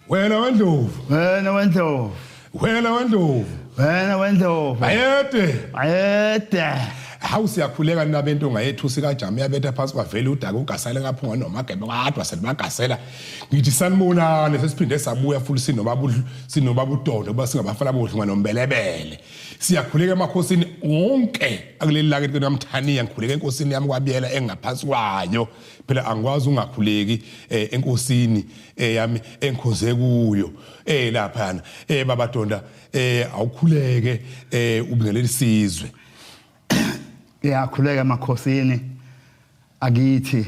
Wena wendlovu. Wena wendlovu. Wena wendlovu. Wena wendlovu. Bayede. Bayede. Hawu siyakhuleka nina bentonga yethu sikaJama yabetha phansi kwavela udaka ugasele kaphunga nomagebe kodwa selibagasela. Ngithi sanibonani sesiphinde sabuya futhi sinobaba sinobaba uDondo kuba singabafana bodlunga nombelebele. Siyakhuleka emakhosini wonke akuleli lakithi kaMthaniya ngikhuleka enkosini yami kwabiyela engaphansi kwayo. Phela angikwazi ungakhuleki eh, enkosini eyami eh, engikhonze kuyo eh laphana eh baba Donda eh awukhuleke eh ubingelela isizwe. Ngiyakhuleka emakhosini akithi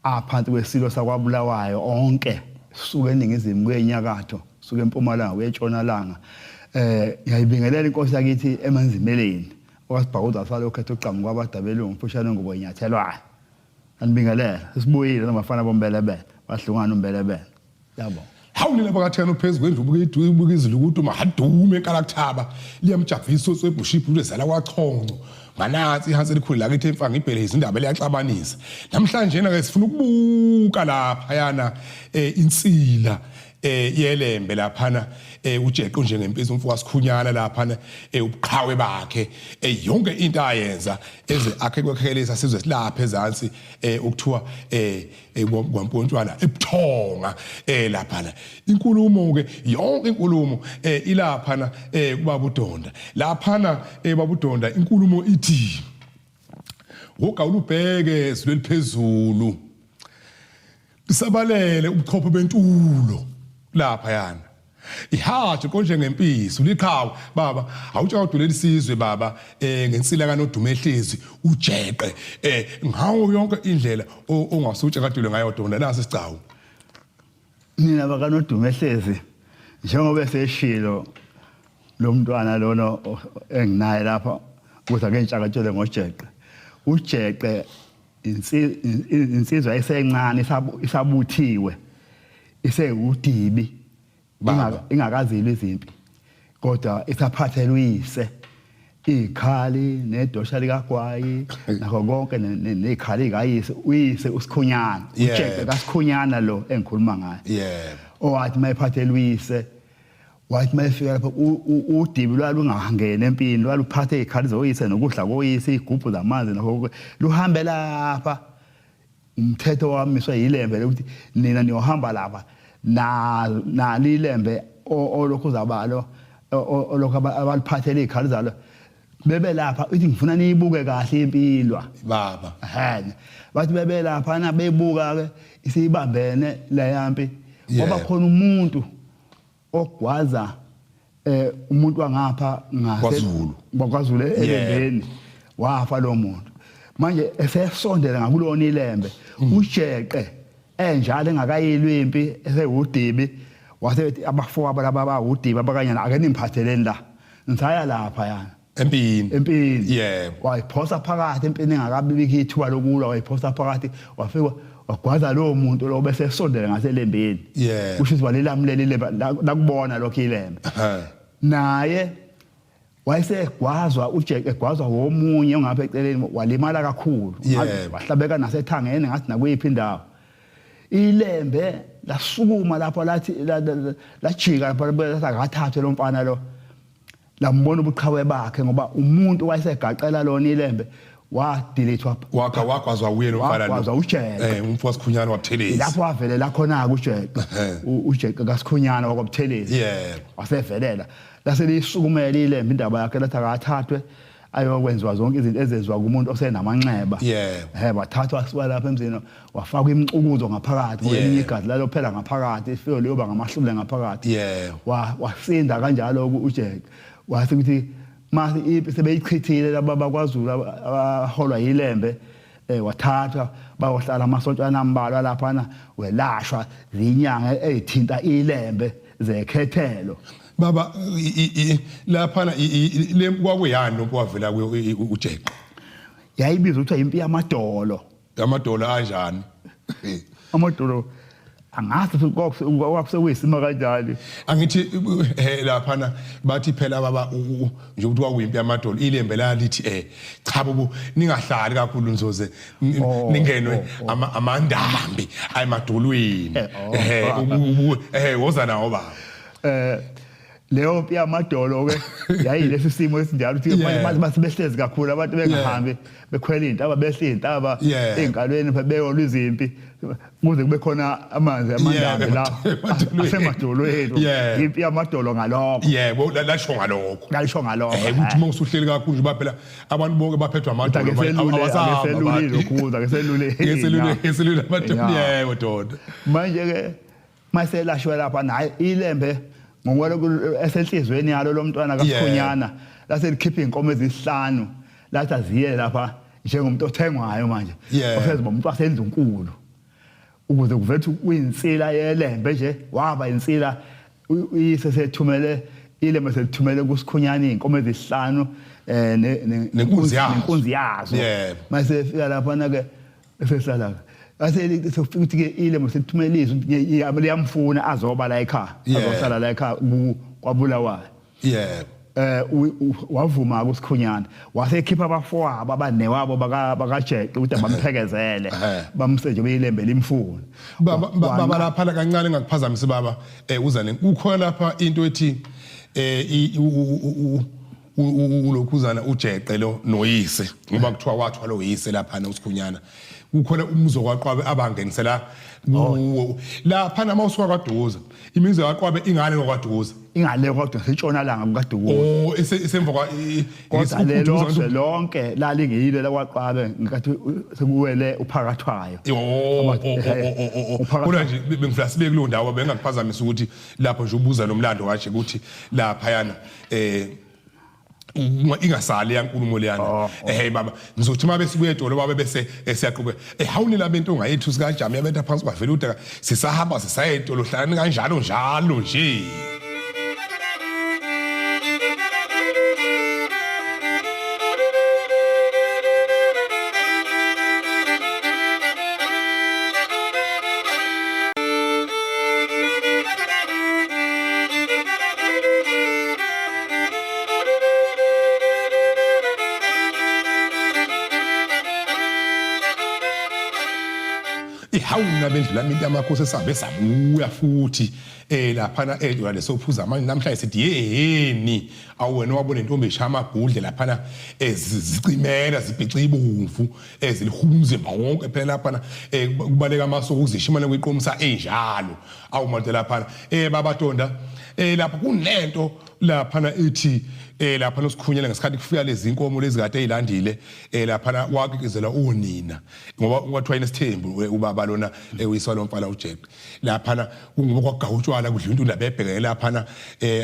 aphansi kwesilo sakwaBulawayo onke suke eningizimu kuye enyakatho suke empumalanga kuye entshonalanga eh ngiyayibingelela inkosi yakithi emanzimeleni okwasibhakuza salokho ethi uqhamuka kwabadabelungu mfushane ngubo inyathelwayo. Anibingelele. Sesibuyile nabafana bombelebele. Bahlungana umbelebele. Yabo. Hawu nina bakathena uphezu kwendlu ubuka idu ubuka izulu ukuthi mahadume enkalakuthaba liyamjabhisa osebhushiphu lezala kwachonco nganatsi ihansi elikhulu lakithi emfanga ibhele izindaba liyaxabanisa namhlanje na ke sifuna ukubuka lapha yana eh, insila eh yelembe laphana eh ujeqe njengempisi umfo kaSikhunyana laphana eh ubuqhawe bakhe eh yonke into ayenza eze akhe kwekhelisa sizwe silapha ezansi eh ukuthiwa eh, eh kwampontshwana ebuthonga eh laphana inkulumo ke yonke inkulumo eh ilaphana eh kubaba uDonda laphana eh baba uDonda inkulumo ithi wogawula ubheke ezulu eliphezulu Lisabalele ubuchopho bentulo lapha yana. Ihathi konje ngempisi uliqhawe baba awutshaka isizwe baba eh ngensila kanodumehlezi ujeqe eh ngawo yonke indlela ongasutshakadule ngayo donda nasi isigcawu. Nina bakanodumehlezi njengoba eseshilo lo mntwana lona enginaye lapha ukuthi ake ngitshakatshele ngojeqe ujeqe insizwa esencane isabuthiwe isewudibi ingakazilwa izimpi kodwa isaphathela uyise izikhali nedosha likagwayi nakho konke nezikhali kayise uyise usikhunyana ujeqe kasikhunyana lo engikhuluma ngaye yebo owathi mayephathela uyise Wathi uma efika lapho udibi lwalungangeni empini lwaluphathe iy'khali zoyise nokudla koyise iy'gubhu zamanzi nakho luhambe lapha umthetho wamiswa yilembe lokuthi nina niyohamba lapha nali ilembe olokhu zabalo olokhu abaliphathele iy'khali zalo bebe lapha ithi ngifuna niyibuke kahle impilwa baba ehhe bathi bebe lapha na bebuka ke isibambene leyampi ngoba khona umuntu ogwaza eh umuntu wangapha ngase KwaZulu kwaZulu elembeni wafa lo muntu manje esesondela ngakulona ilembe hmm. ujeqe enjalo engakayilwi impi esewudibi wase abafowabo laba bawudibi abakanyana ake nimphatheleni la ngisaya lapha yana empini empini yebo wayiphosa phakathi empini engakabibiki ithuba lokulwa wayiphosa phakathi wafika wagwaza lowo muntu lo bese esondela ngaselembeni yebo kusho ukuthi walilamulela ilembe lakubona lokho ilembe naye wayesegwazwa uJeke egwazwa womunye ongapha eceleni walimala kakhulu wahlabeka nasethangeni ngathi nakuyiphi indawo ilembe lasukuma lapho lathi lajika lapho lathi akathathwe lo mfana lo lambona ubuqhawe bakhe ngoba umuntu wayesegaqela lona ilembe wadilithwa wakha wagwazwa uye lo mfana lo wagwazwa uJeke eh umfo wasikhunyana wabuthelezi lapho wavelela khona ke uJeke uJeke kaSikhunyana wakwabuthelezi yebo wasevelela lase liyisukumela ilembe indaba yakhe lathi akathathwe ayokwenziwa zonke izinto ezenziwa kumuntu osenamanxeba yebo eh wathathwa asuka lapha emzini wafakwa imcukuzo ngaphakathi ngoba elinye igazi lalophela ngaphakathi ifilo liyoba ngamahlule ngaphakathi yebo wasinda kanjalo uJeke wase ukuthi mase impi sebeyichithile laba bakwaZulu abaholwa yilembe eh wathathwa bayohlala amasontshana ambalwa laphana welashwa zinyanga ezithinta ilembe zekhethelo baba laphana le kwakuyani lokho wavela kuyo uJeqe yayibizwa ukuthi impi yamadolo amadolo anjani amadolo Angazi futhi kwakusekuyisimo kanjani. Angithi laphana bathi phela baba nje ukuthi kwakuyimpi yamadolo, ilembe lalithi cha bobo ningahlali kakhulu nizoze ningenwe amandambi ayemadolweni. Woza nawo baba. Leyo mpi yamadolo ke yayilesi simo esinjalo ukuthi manje mase behlezi kakhulu abantu bengahambi bekhwela intaba behla intaba ey'nkalweni beyolwa izimpi kuze kube khona amanzi amandambi la asemadolweni. Impi yamadolo ngalokho. Yebo, lasho ngalokho. Lasho ngalokho. Ukuthi uma usuhleli kakhulu nje baphela abantu bonke baphethwe amadolo abasahamba. Akeselule akeselule. Akeselule amadolo. Yebo doda. Manje ke maselashwe lapha naye ilembe ngokwelo esenhlizweni yalo lomntwana kaSikhunyana lase likhipha inkomo ezihlanu lathi aziye lapha njengomuntu othengwayo manje osezoba umuntu wasendlunkulu ukuze kuvethe uyinsila yelembe nje waba insila uyise sethumele ilembe selithumele kuSikhunyana inkomo ezihlanu nenkunzi yazo nenkunzi yazo mase fika lapha na ke esehlala ase sofika ukuthi ke ile mosethumela izwi ukuthi liyamfuna azoba la ekhaya azohlala la ekhaya kwaBulawayo. Yebo. Wavuma kuSikhunyana wasekhipha abafowabo abanewabo bakaJeqe ukuthi abamphekezele bamse nje beyilembe limfuna. Baba lapha kancane ngakuphazamisa baba uzane kukhona lapha into ethi ulokhuzana uJeqe lo noyise ngoba kuthiwa wathwala uyise lapha uSikhunyana kukhona umzo kwaQwabe abangenisela kuwo lapha nama usuka kwaDukuza imizi yakwaQwabe ingale kwaDukuza ingale kodwa sitshonalanga kukaDukuza. Oh, isemva kwa kodwa lelo zwe lonke lalingiyile lakwaQwabe ngenkathi sekuwele uPhakathwayo. Oh, kodwa nje bengifuna sibe kuleyo ndawo bengakuphazamisa ukuthi lapho nje ubuza nomlando wakhe ukuthi lapha yana ingasali yankulumo leyana. Baba ngizothi uma besibuye edolo baba bese siyaqhubeka hawuni laba into ongayethu sikajami yabetha phansi kwavela udaka sisahamba sisaya edolo hlalani kanjalo njalo nje. Ihawuna bendlula into amakhosi esabe sabuya futhi laphana edlula lesophuza manje namhlanje sithi yeheni awuwena wabona intombi eshaya amabhudle laphana ezicimela zibhica ibomvu ezilihuba umzimba wonke phela laphana kubaleka amasuku ukuzishimana kwiqomisa enjalo awumadoda laphana babatonda lapha kunento laphana ithi lapha noSikhunyana ngesikhathi kufika lezi inkomo lezi kade ezilandile laphana wakikizela unina ngoba kwathiwa inesithembu ubaba lona uyiswa lo mfana uJeqe laphana kungoba kwagawa utshwala kudliwa into labebhekele laphana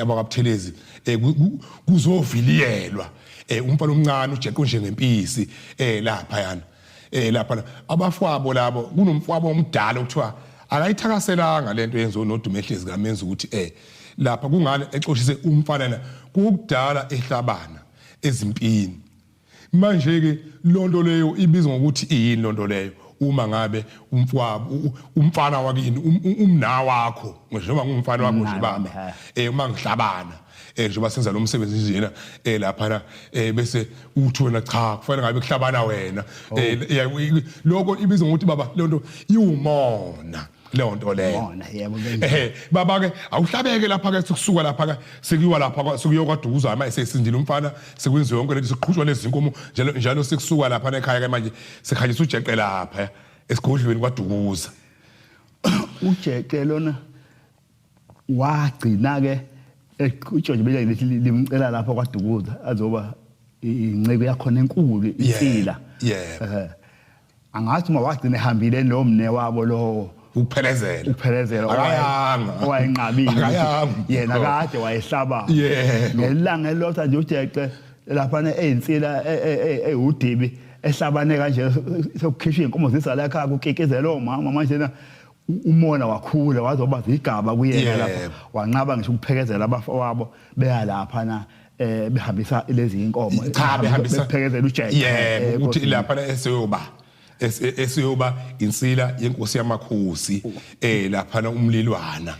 abakabuthelezi kuzoviliyelwa umfana omncane uJeqe njengempisi lapha yana lapha abafowabo labo kunomfowabo omdala okuthiwa akayithakaselanga lento yenziwe noDumehlezi kaMenzi ukuthi lapha kungani exoshise umfana na kukudala ehlabana ezimpini. Manje ke lonto leyo ibizwa ngokuthi iyini lonto leyo uma ngabe umfowabo umfana wakini umna wakho njengoba ngumfana wakho nje baba uma ngihlabana njengoba senza lo msebenzi njena lapha bese uthi wena cha kufanele ngabe kuhlabana wena lokho ibizwa ngokuthi baba lonto iwumona leyo nto leyo. Mona yebo. Baba ke awuhlabeke lapha ke sikusuka lapha ke sekuyiwa lapha sekuyokaduza manje sesindile umfana sekwenziwe yonke lento siqhutshwa lezi zinkomo njalo njalo sekusuka lapha ekhaya ke manje sikhanyisa uJeqe lapha esigodlweni kwaDukuza. uJeqe lona wagcina ke eqhutshwa nje lithi limcela lapha kwaDukuza azoba inceku yakhona enkulu insila. Yebo. Angathi uma wagcina ehambile lo mne wabo lo ukuphelezela akayanga owayenqabile yena kade wayehlaba ngelanga elilodwa nje uJeqe lapha eyinsila ewudibi ehlabane kanje sekukhishwa inkomo zisala ekhaya kukikizela omama manje na umona wakhula wazoba zigaba kuyena lapha wanqaba ngisho ukuphekezela abafowabo beya lapha na behambisa lezi inkomo cha behambisa bephekezela uJeqe yebo ukuthi lapha eseyoba Esiyoba insila yenkosi yamakhosi laphana umlilwana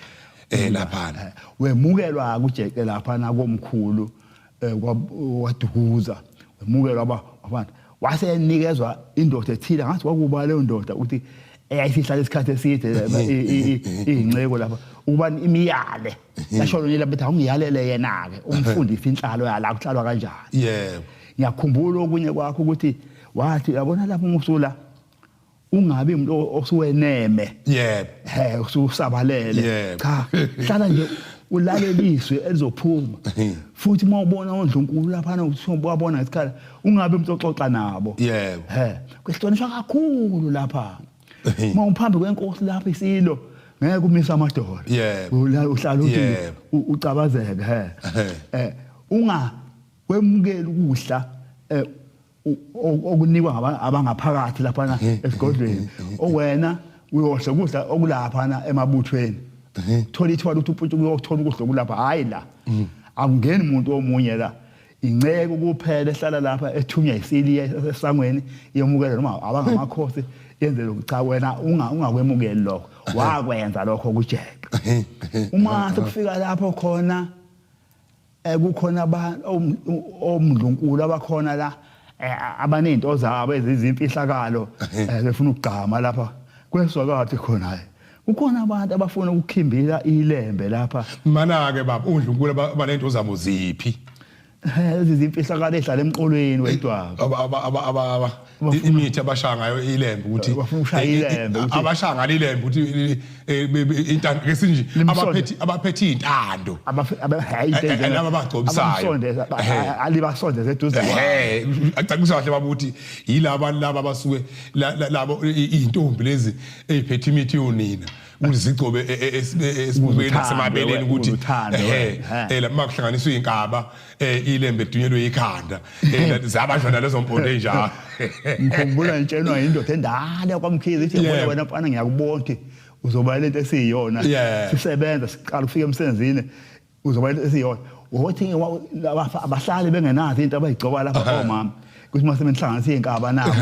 laphana. Wemukelwa kuJeqe laphana komkhulu kwaDukuza, wemukelwa abantu, wase enikezwa indoda ethile, ngathi kwakuba leyo ndoda ukuthi eyayisihlala isikhathi eside iyinceko lapha ukuba imiyale. Yasho lona bethi awungiyalele yena-ke umfundisi inhlalo yala kuhlalwa kanjani. Yebo. Ngiyakhumbula okunye kwakho ukuthi wathi yabona lapho umusula ungabi umuntu osuweneme. Yebo. He ususabalele. Cha, hlala nje ulaleliswe elizophuma. Futhi uma ubona ondlunkulu lapha usubabona ngesikhala ungabi umuntu oxoxa nabo. Yebo. He, kuhlonishwa kakhulu lapha. Uma uphambi kwenkosi lapha isilo ngeke umise amadolo. Yebo. Uhlala uthi ucabazeke he. Unga kwemukela ukudla okunikwa abangaphakathi lapha esigodlweni. Owena uyodla ukudla okulapha emabuthweni. Thola ithuba ukuthi uputshe uyothola ukudla okulapha, hayi la. Akungeni umuntu omunye la. Inceke kuphela ehlala lapha ethunywa isili esangweni iyomukela noma abangamakhosi yenze lokhu. Cha wena ungakwemukeli lokho. Wakwenza lokho kuJeqe. Uma sekufika lapho khona kukhona omdlunkulu abakhona la abanezinto zabo ezizimfihlakalo befuna ukugqama lapha kweswakathi khona. Kukhona abantu abafuna ukukhimbila ilembe lapha. Mana ke baba undlunkulu abanento zabo ziphi? Ezizimfihlakalo ehlala emqolweni wedwaba. Aba imithi abashaya ngayo ilembe ukuthi bafuna ukushaya ilembe ukuthi abashaya ngalo ilembe ukuthi intando kesinje abaphethe intando laba abagcobisayo alibasondeze eduze kwabo. Acacisa kahle baba ukuthi yilaba laba abasuke labo izintombi lezi eziphethe imithi yonina uzigcobe esibukweni nasemabeleni ukuthi lama kuhlanganiswa izinkaba ilembe edunyelwe ikhanda zabashona lezo mpondo enjalo. Ngikhumbula ngitshenwa indoda endala kwaMkhize ithi yabona wena mfana ngiyakubona ukuthi uzoba lento esiyiyona, sisebenza siqala ukufika emsebenzini uzoba lento esiyiyona. Wothi abahlali bengenazo into abayigcoba lapha omama kuthi mase benihlanganisa izinkaba nabo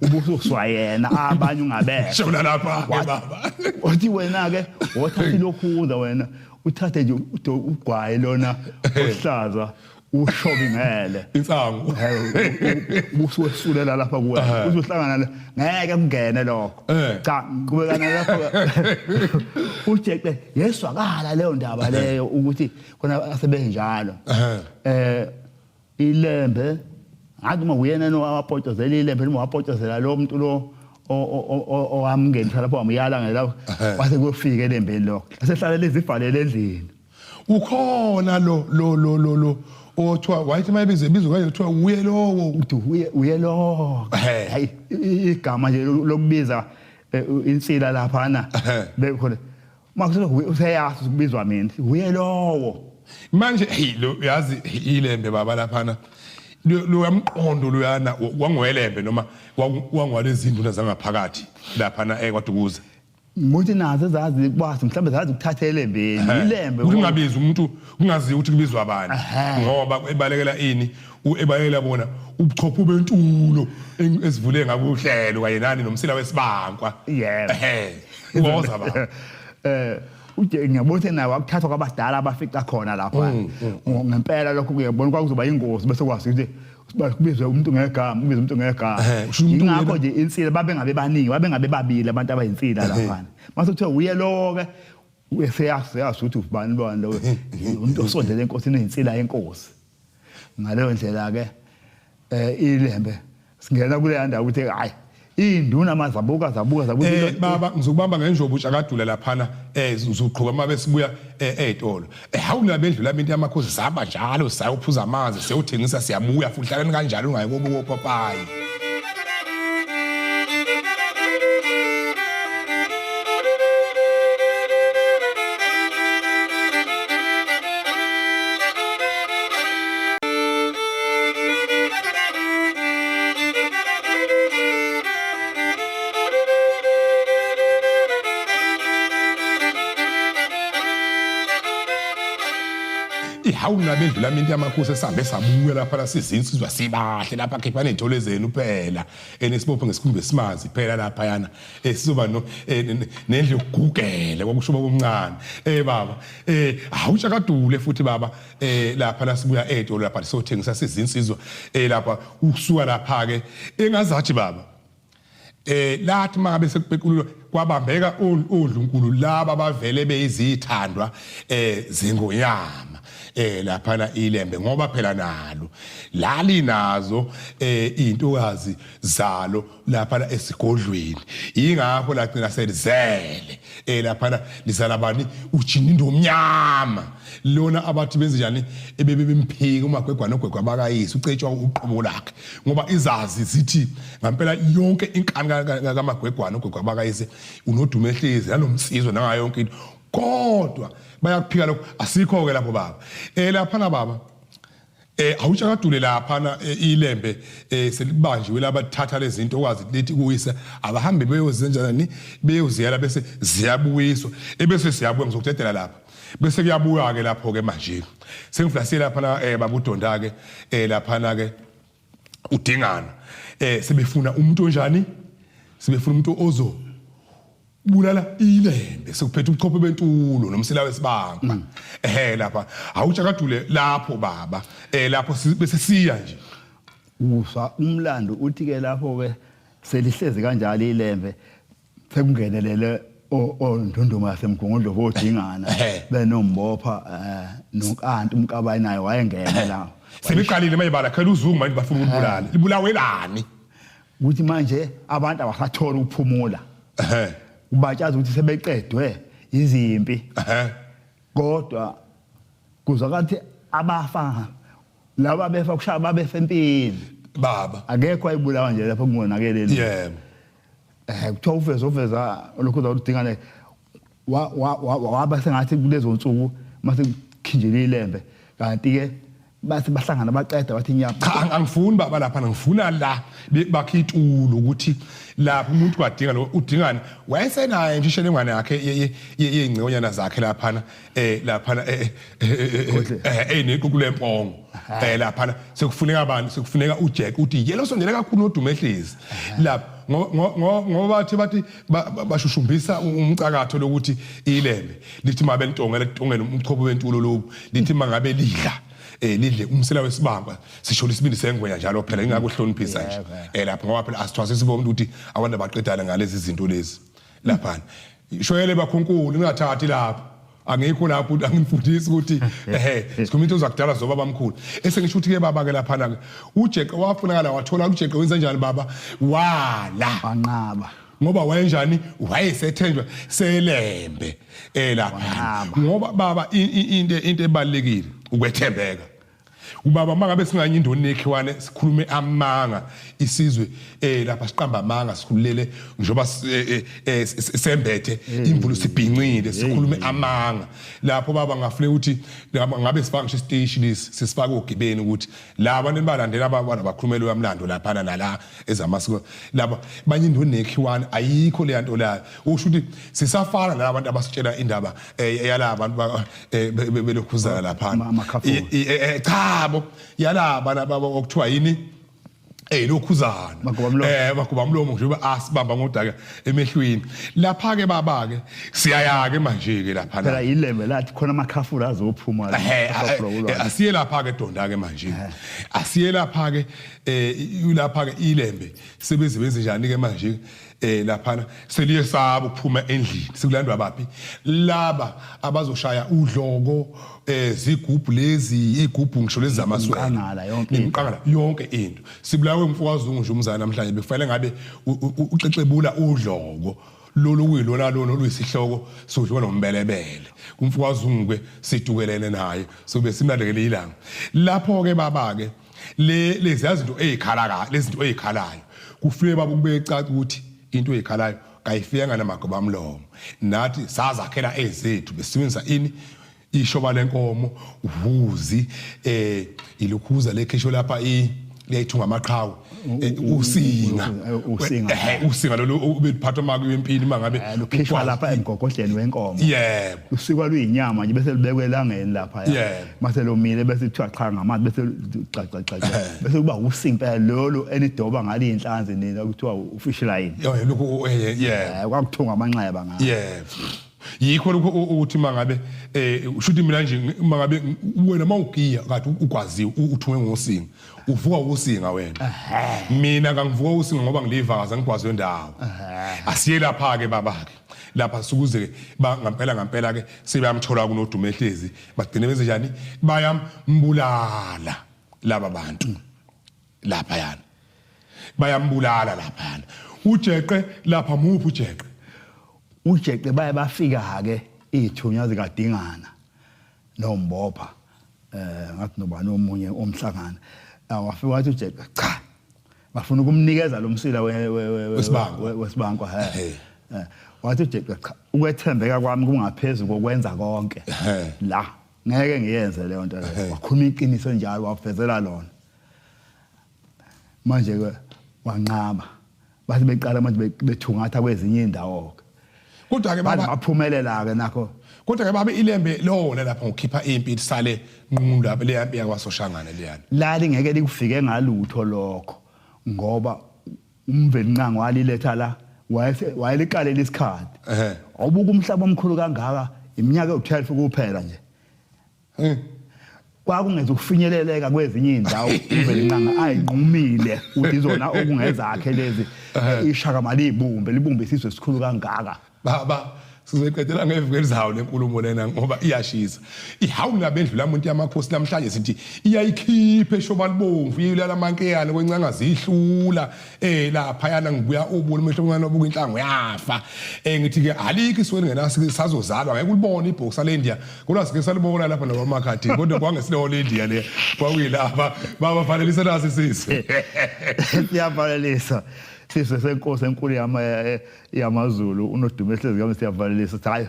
ubususwa yena abanye ungabeka shona lapha ke baba. Wathi wena ke wothatha ilokhuza wena uthathe nje ugwayi lona ohlaza ushobingele insangu ubusuwesulela lapha kuwe uzohlangana ngeke kungene lokho. Cha ngiqhubekana lapho uJeqe yeswakala leyo ndaba leyo ukuthi khona asebenjalo. Ilembe ngathi uma uyena no awapotshozela ilembe noma wapotshozela lo muntu lo owamngenisa lapho wamyala ngelapho wase kuyofika elembeni lokho asehlala lezibhalele endlini. Ukhona lo lo lo lo lo othiwa wayethi mayebize ebizwe kanje kuthiwa uye lowo uthi uye lowo. Hayi igama nje lokubiza insila laphana bekhona makusho useyazi ukubizwa mina uye lowo. Manje hey lo yazi ilembe baba laphana lo yamqondo loyana wangwelembe noma wangwalezinduna zangaphakathi laphana eKwaDukuza. Muthi nazo zazi kwazi mhlawumbe zazi ukuthatha elembeni ilembe kungabizi umuntu kungaziwa ukuthi kubizwa bani ngoba ebalekela ini ebalekela bona ubuchopho bentulo esivule ngakuhlelo kanye nani nomsila wesibankwa. Yebo. Woza baba. Uje ngiyabona nawe akuthathwa kwabadala abafica khona lapha. Ngempela lokho kuyabona kwakuzoba ingozi bese kwazi ukuthi kubizwe umuntu ngegama, kubizwe umuntu ngegama. Ingakho nje insila babengabe baningi, babengabe babili abantu abayinsila lapha. Mase kuthiwa uye lo ke useyazi ukuthi ubani bani lo umuntu osondele enkosini eyinsila yenkosi. Ngaleyo ndlela ke ilembe singena kule ndawo ukuthi hayi induna mazabuka zabuka zabuka. Baba ngizokubamba ngenjobo utshakadula laphana uzoqhuba uma besibuya ezitolo. Hawu labendlu lami into yamakhosi sihamba njalo sayophuza amanzi siyothengisa siyabuya futhi hlalani kanjalo ungayi kobuko papayi. Ihawu nabendlula minti yamakhosi esambe sabuya lapha la sizinsizwa sibahle lapha khiphani izithole zenu phela enesibopho ngesikhumba esimanzi phela lapha yana sizoba no nendlu yokugugela kwakusho baba omncane baba awutshakadule futhi baba lapha la sibuya etolo lapha sothengisa sizinsizwa lapha usuka lapha ke engazathi baba lathi mangabe sekupeqululwa kwabambeka odlunkulu laba bavele beyizithandwa zengonyama laphana ilembe ngoba phela nalo lalinazo intokazi zalo laphana esigodlweni ingakho lagcina selizele laphana lizala bani ujinindo omnyama lona abathi benze njani ebebe bemphika umagwegwana ogwegwa bakayise ucetshwa uqobo lakhe ngoba izazi zithi ngampela yonke inkani kamagwegwana ogwegwa bakayise unodumo ehlezi nalomsizwa nangayo yonke into kodwa bayakuphika lokho asikho ke lapho baba laphana baba awutshakadule laphana ilembe selibanjiwe labathatha lezi zinto okwazi lithi kuyisa abahambe beyozenjani beyoziyela bese ziyabuyiswa ebese siyabuya ngizokudedela lapha bese kuyabuya ke lapho ke manje sengiflasile lapha babudonda ke laphana ke udingana sebefuna umuntu onjani sebefuna umuntu ozo bulala ilembe sekuphethe ubuchopho bentulo nomsila wesibamba lapha awutshakadule lapho baba lapho bese siya nje usa umlando uthi ke lapho ke selihlezi kanjalo ilembe sekungenelele ondunduma yasemgungundlovu odingana benombopha nonkanti umkabayi naye wayengena la sebeqalile mayibala khela uzungu manje bafuna ukubulala libulawelani ukuthi manje abantu abasathola ukuphumula ubatshaza ukuthi sebeqedwe izimpi kodwa kuzwakathi abafa laba befa kushaya babefa empini baba akekho ayibulawa nje lapho kungonakele yebo kuthiwa uveza uveza lokhu uzawudingane waba sengathi kulezo nsuku mase kukhinjile ilembe kanti ke bathi bahlangana baqeda bathi nyama cha angifuni baba lapha ngifuna la bakhe itulo ukuthi lapha umuntu wadinga lo udingana wayesenaye nje ishelengwane yakhe yengconyana zakhe laphana laphana nequku lempongo laphana sekufuneka abantu sekufuneka uJack uthi yena usondele kakhulu noDumehlezi lapha ngoba bathi bashushumbisa umcakatho lokuthi ilembe lithi mabe litongela litongela umchopho wentulo lobu lithi mangabe lidla lidle umsila wesibamba sisho isibindi sengwenya njalo phela ingakuhloniphisa nje lapha ngoba phela asithwase sibona ukuthi abantu abaqedana ngalezi zinto lezi lapha shoyele bakhunkulu ningathathi lapha angikho lapho angifundisi ukuthi sikhuluma into zakudala zoba bamkhulu esengisho ukuthi ke baba ke lapha ke uJeqe wafunakala wathola uJeqe wenza njani baba wala wanqaba ngoba wayenjani wayesethenjwa selembe lapha ngoba baba into ebalekile ukwethembeka ubaba mangabe singanye indoni nekhiwane sikhulume amanga isizwe lapha siqamba amanga sikhululele njengoba sembethe imvulo sibhincile sikhulume amanga lapho baba ngafune ukuthi ngabe sifaka ngisho isiteshi lesi sisifaka ogibeni ukuthi laba abantu balandela abana bakhulumela uyamlando lapha nala ezamasiko laba banye indoni nekhiwane ayikho le nto la usho ukuthi sisafana nalabantu abasitshela indaba yala abantu belokhuzana lapha cha bo yalaba laba okuthiwa yini lokhuzana magubamlomo njengoba asibamba ngodaka emehlweni lapha ke baba ke siyaya ke manje ke lapha phela ilembe lathi khona amakhafula azophuma asiye lapha ke donda ke manje asiye lapha ke lapha ke ilembe sebezibenze njani ke manje laphana seliyesaba ukuphuma endlini sikulandwa baphi laba abazoshaya udloko zigubhu lezi igubhu ngisho lezi zamaswele imiqangala yonke into sibulawe umfowazungu nje umzana namhlanje bekufanele ngabe uxexebula udloko lolu kuyilona lona oluyisihloko sodliwa nombelebele umfowazungu ke sidukelene naye sobe simlalekele ilanga lapho ke baba ke lezi zinto ezikhala ka lezi zinto ezikhalayo kufike baba kube ecaca ukuthi into ezikhalayo kayifika namagoba mlomo nathi sazakhela ezethu besebenzisa ini ishoba lenkomo uhuzi ilukhuza lekhisho lapha Liyayithunga amaqhawe usinga. Usinga. Usinga lolu ubeliphathwa uma kuyimpini uma ngabe lukhishwa lapha emgogodleni wenkomo. Yebo. Lusikwa luyinyama nje bese lubekwe elangeni lapha ya. Mase lomile bese kuthiwa cha ngamanzi bese cha cha cha. Bese kuba usinga impela lolu enidoba ngalo inhlanzi nina kuthiwa ufish line. Yebo lokhu yebo. Kwakuthungwa amanxeba ngayo. Yebo. Yikho lokho ukuthi mangabe ushuthi mina nje mangabe wena mawugiya kade ugwaziwe uthunge ngosinga uvuka usinga wena. Mina kangivuka usinga ngoba ngilivakaza ngigwaziwe ndawo. Asiye lapha ke baba ke. Lapha sukuze ba ngampela ngampela ke sebeyamthola kunodume ehlezi bagcine benze njani bayambulala laba bantu lapha yana. Bayambulala lapha yana. Ujeqe lapha muphi ujeqe? Ujeqe baye bafika ke ithunya zikadingana nombopha ngathi nobani omunye omhlangana wafika wathi ujeqe cha bafuna ukumnikeza lo msila wesibankwa he. Wathi ujeqe cha ukwethembeka kwami kungaphezulu kokwenza konke la ngeke ngiyenze leyo nto leyo. Wakhuluma iqiniso njalo wavezela lona. Manje ke wanqaba bathi beqala manje bethungatha kwezinye indawo ke. Kodwa ke baba baphumelela ke nakho. Kodwa ke baba ilembe lona lapha ngokukhipha impi isale nqunu lapha le yampi yakwaSoshangane leyana. Lali ngeke likufike ngalutho lokho ngoba uMvelinqangi waliletha la wayeliqalela isikhathi. Awubuka umhlaba omkhulu kangaka iminyaka ewu12 kuphela nje. Kwakungeza ukufinyeleleka kwezinye indawo uMvelinqangi ayinqumile ukuthi izona okungezakhe lezi ishaka malibumbe libumbe isizwe esikhulu kangaka. Baba sizoyiqedela ngeviki elizayo lenkulumo lena ngoba iyashisa. Ihawu labendlu lamuntu yamakhosi namhlanje sithi iyayikhipha eshoba libomvu iyilala amankeyane kwencanga zihlula lapha yana ngibuya ubula umehlo omncane obuka inhlango yafa. Ngithi ke alikho isweni ngenasi sazozalwa ngeke ulibone ibhox le India. Kodwa sike salibona lapha nabamakhadi kodwa kwangesileyo le India le kwakuyilapha baba fanelisa nasi sisi. Siyavalelisa siswe senkosi enkulu yamaZulu uNodumo ehlezi kami siyavalelisa sithi hayi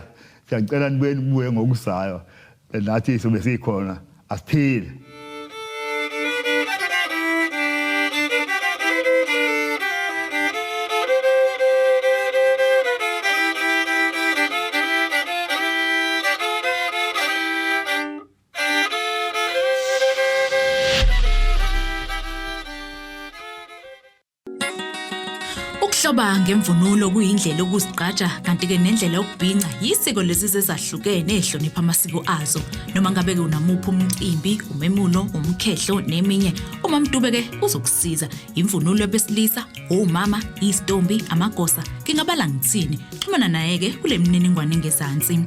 siyacela nibuye nibuye ngokuzayo nathi sobe sikhona asiphile. Ukuhloba ngemvunulo kuyindlela yokuzigqaja kanti-ke nendlela yokubhinca yisiko lezi ezahlukene ezihlonipha amasiko azo. Noma ngabe-ke unamuphi umcimbi, umemulo, umkhehlo neminye, uMamDube-ke uzokusiza. Imvunulo yabesilisa, omama, izitombi, amagosa, ngingabala ngithini. Xhumana naye-ke kule mininingwane engezansi.